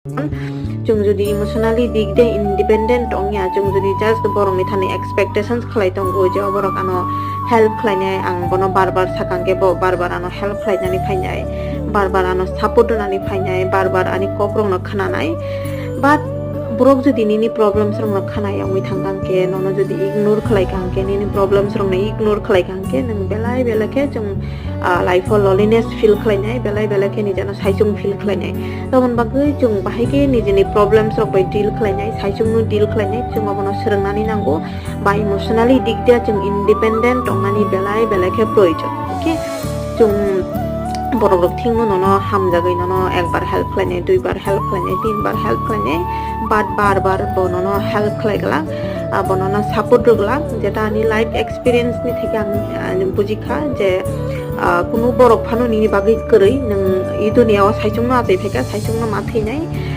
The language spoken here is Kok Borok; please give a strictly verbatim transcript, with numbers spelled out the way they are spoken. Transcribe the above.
Chwng jodi emotionally dik de independent ongya, chwng jodi just borokni thani expectations khlai tongo je o borok ano help khlainai, ang bono bar bar sakang khe bo bar bar ano help khlainani phainai, bar bar ano support rwnani phainai, bar bar ani kokrokno khwnanai. But borok jodi nini problems rokno khwnai wngwi thangkang khe, nono jodi ignore khlai kang khe, nini problems rokno ignore khlai kang khe, nwng belai belai khe chwng ah, life o loneliness feel khlainai, belai belai khe nijano saichung feel khlainai. Tamoni bagwi chwng bahai khe nijini problems rok bai deal khlainai, saichung no deal khlainai, chwng abono swrwngnani nango. Ba emotionally dik dia chwng independent tongnani belai belai khe proyojon. Okay? Chwng borok rok thingno nono hamjagwi nono ekbar help khlainai, duibar help khlainai, tinbar help khlainai, but bar bar bo nono help khlai glak, ah, bo nono support rw glak, jeta ani life experience ni theke ang, ah, bujikha je, ah, kunu borok phano nini bagwi kwrwi, nwng i duniya o saichung no achai phaikha, saichung no ma thwinai,